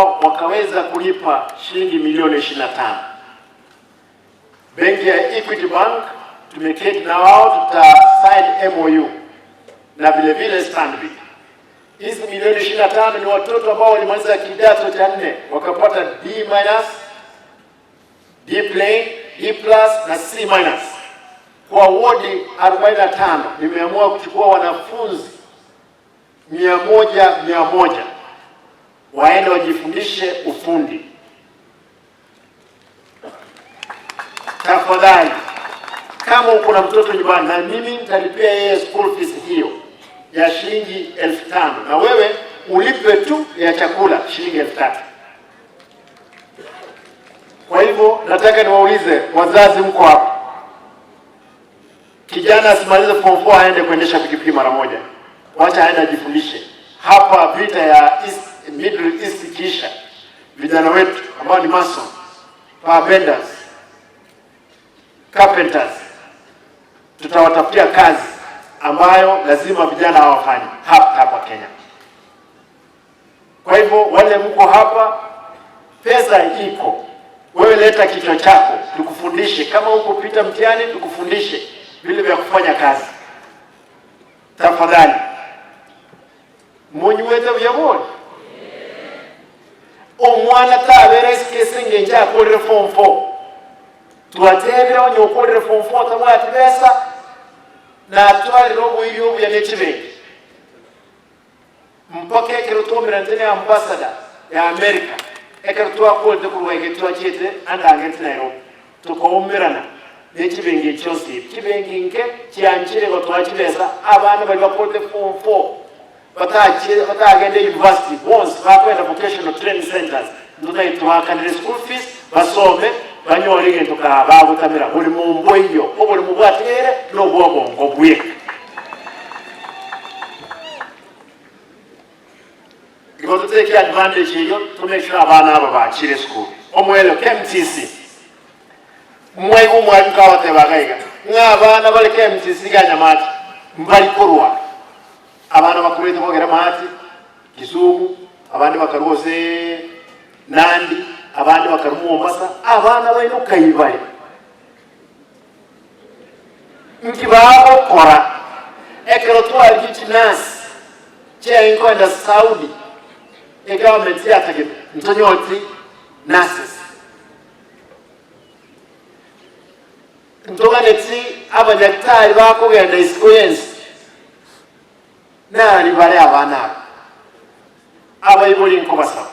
ambao wakaweza kulipa shilingi milioni 25. Benki ya Equity Bank tumeketi na wao, tuta sign MOU na vile vile Stanbic. Hizi milioni 25 ni watoto ambao walimaliza kidato cha nne wakapata D minus, D plain, D plus na C minus. Kwa wodi 45 nimeamua kuchukua wanafunzi 100 100 waende wajifundishe ufundi. Tafadhali, kama uko na mtoto nyumbani, na mimi nitalipia yeye school fees hiyo ya shilingi 5,000 na wewe ulipe tu ya chakula shilingi 3,000. Kwa hivyo nataka niwaulize wazazi, mko hapa, kijana asimalize form 4 aende kuendesha pikipiki mara moja, wacha aende ajifundishe. Hapa vita ya East, Middle East ikiisha, vijana wetu ambao ni mason, power benders, carpenters, tutawatafutia kazi ambayo lazima vijana hawafanye hapa hapa Kenya. Kwa hivyo wale mko hapa, pesa iko, wewe leta kichwa chako tukufundishe. Kama huko pita mtihani, tukufundishe vile vya kufanya kazi. Tafadhali munywete buya omwana tabera esikese ngenje akorere form 4 twatebire onye okorere form 4 tabwati besa natwarire oboiri obuya ne chibenki mpaka ekero twomerante ne ambassador ya America ekero twakorete korwa iga twachiete andangeti Nairobi tukaumerana ne chibenki echio chionsi ebi chibenki nke chianchire gotoa chibesa abana baria bakorete form 4 batachie batagenda university bonsi bakoenda vocational training centers ntotari twakanire school fees basome banyore egento kaa bagotamera bori mombo eyio oborimo bwatigere na obwobongo bweka. Igo totake advantage eyio to make sure abana aba bachire esukuru. Omoerio KMTC, mwaigwa omwalimu kabateba iga iga, ng'a abana bare KMTC iga Nyamache mbari korwa, abana bakorete kogera Maati, Kisumu, abande bakarwa gose Nandi, abande bakarwa Mombasa, abana baino kai bare? Nki bagokora ekero twarigia chinasi chiaye nkoenda Saudi egovernment yatagete ntonyoti nurses ntoganeti abanyagitari bakogenda isiko yensi nari bare abana aba abaibori nkobasaba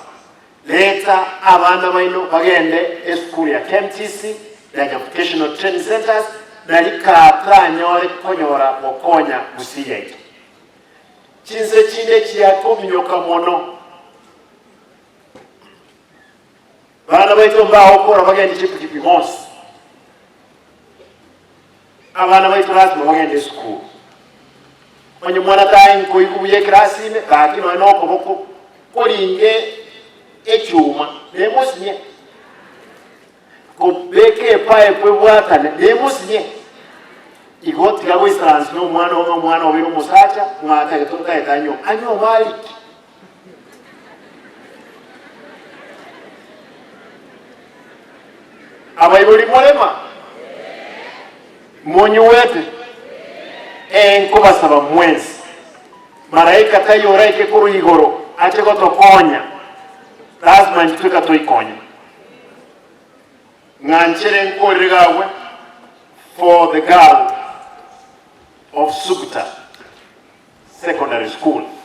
leta abana baino bagende esukuru ya KMTC ya Vocational Training Centers nari katranyore konyora gokonya Gusii yaito chinse chinde chiakominyoka mono bana baito mbagokora bagende chipikipi bonsi abana baito lazima bagende esukuru onye mwana tae nkoigwa buya ekerasi ime gaki nonya na okoboko koringe echuma nemosinye kobeka epipe ebwatane nemosinye igo tiga goisaransa na omwana oo omwana obeire omosacha ng'atagete otagete anywe anywe omariki. Abaibori morema? Monyuete? Ee, nkobasaba mwensi, malaika taiyo oraike korwa igoro ache gotokonya, lazima intwe katoikonye. Ng'anchere nkorere gagwe for the girl of Suguta Secondary School.